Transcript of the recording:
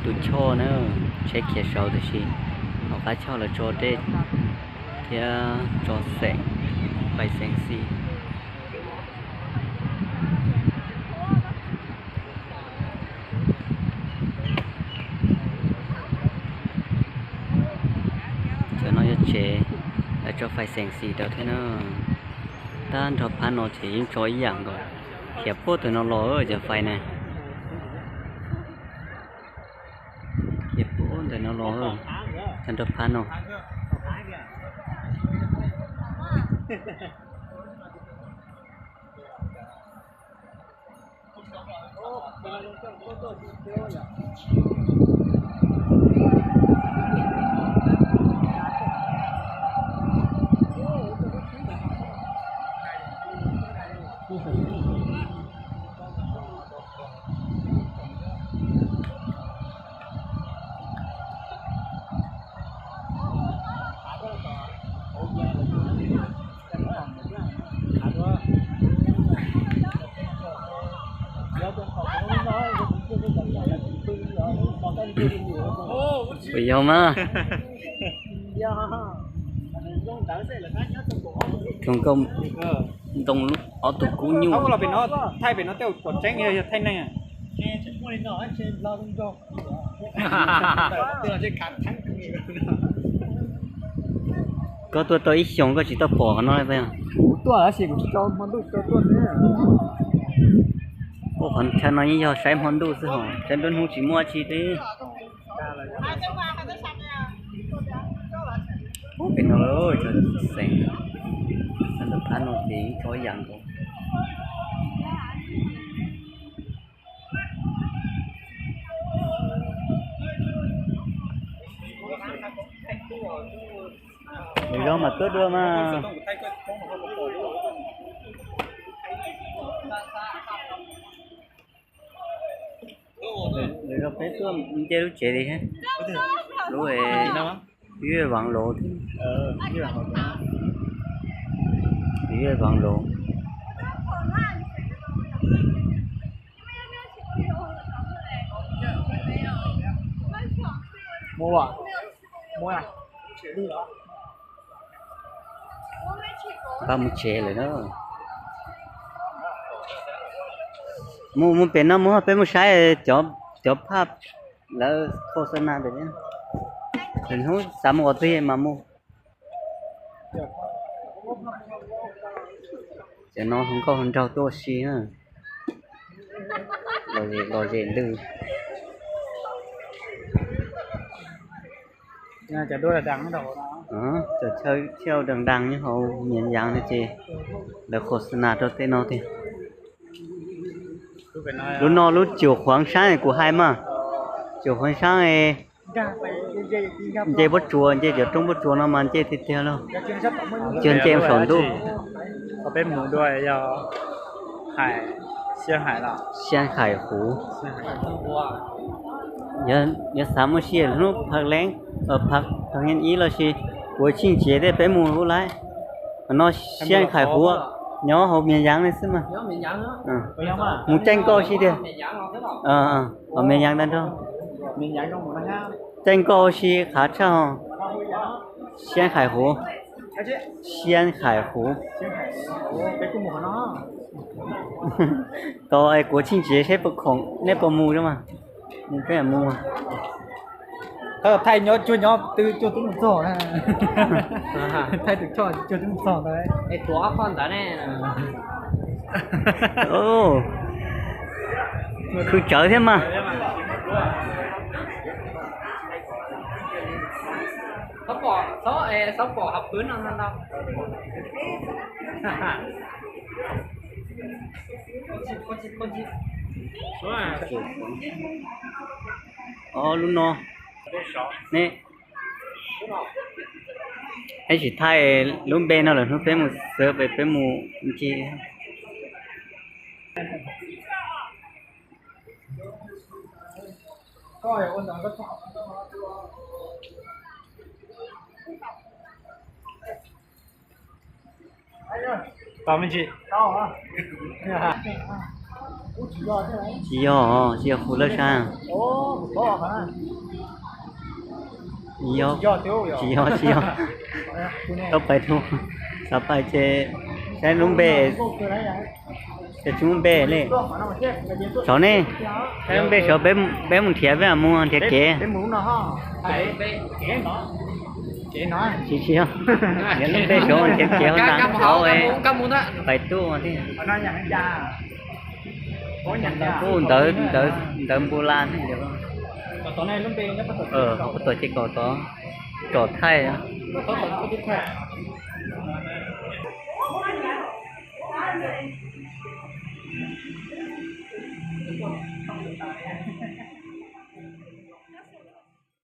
Tus choj na, tsheb khiav saud tiam sis hauv qab choj lawv tso dej thiab tso xeem, fais xeem xis. Cov no yog tsev, lawv tso fais xeem xis rau thiab na. Tag nrho phab no ces yeej tso ib yam nkaus. Khiav puag ntawm no los cov fais na. Khiav puag ntawm no los, tag nrho phab no. Puas yog mas? Thaum nkauj ntoo ob tug kub nyuj. Thaij pem no tej uas tseeb yog thaij neeg. Koj tuaj tau ib xyoos koj tsis tau pom qhov no li. Kuv tuaj tab sis kuv tsis tau hmo ntuj tau tuaj xwb. Ua qhov chaw no yeej yog saib hmo ntuj xwb hos, saib nruab hnub tsis muaj tsi li. Ub, pem no cov xeem, ntawm phab no ces tso ib yam nkaus. Lwm zaus mam tuaj dua mas. Lwm zaus peb tuaj nce lub tsev li thiab. Lub Vive Vắng Lố thiab. Vive Vắng Lố. Pab mus tsev lawm na. Mus, mus pem no mus, peb mus saib cov, cov phaj lawv khos xas nas ntawm no. Lwm hnub xav mus qhov twg mas mus. Cov no hu nkauj hu nraug tuaj ua si na. Los zem ntws. Cov chaw thiaj daag daag nyob hauv Mias Yaas no ces lawv khos xas nas rau tej no tiag. Lub no lub Cuam Khuav Saab kuv hais mas. Cuam Khuav Saab nce pob tsuas, nce cov roob pob tsuas no mas nce tiag tiag lauj. Cuag nce saum ntuj. Peb mus dua yog Xia Hais Huv. Yog xav mus ua si hnub Phav Leeb, Phav Nyiaj Ib los sis Kuav Tsij Tsiv tej peb mus ub lawm. Qhov no Xia Hais Huv, nyob hauv Mias Yaas no xwb mas. Mus caij nkoj si tiag. Hauv Mias Yaas ntag nrog. Caij nkoj si qhav tshaj. Xia Hais Huv. Xia Hais Huv. Tau es Kuav Tsij Tsiv seb puas khoom, nej puas mus mas. Mus peb mus. Thaij nyob cuag nyob twb cuag twb mus txog na. Thaij tus choj cuag twb mus txog ntawd. Es tuav ob qho ntawd ne. Khwv tsawv thiab mas. Txhob pom hav pwv no ntau. Ob lub no ne. Peb tsis thaij lub npe no lawm hnub peb mus xwb peb mus ncig. Tau me ntsis. Tsis yog, tsis yog Hu Laj Sab. Yog, tsis yog, tsis yog. Tau pais rau, xav pais ces saib lub npe, ces tsis muaj npe li. Saud ne, saib lub npe saud, peb mus nrhiav, peb mus nrhiav kev. Tsis, tsis yog, nrhiav lub npe saud nrhiav kev hauv ntawd, pais tuaj thiab. Ntawd, ntawd npu la ne. Ho puag tom ces kaum tod, kaum thaij.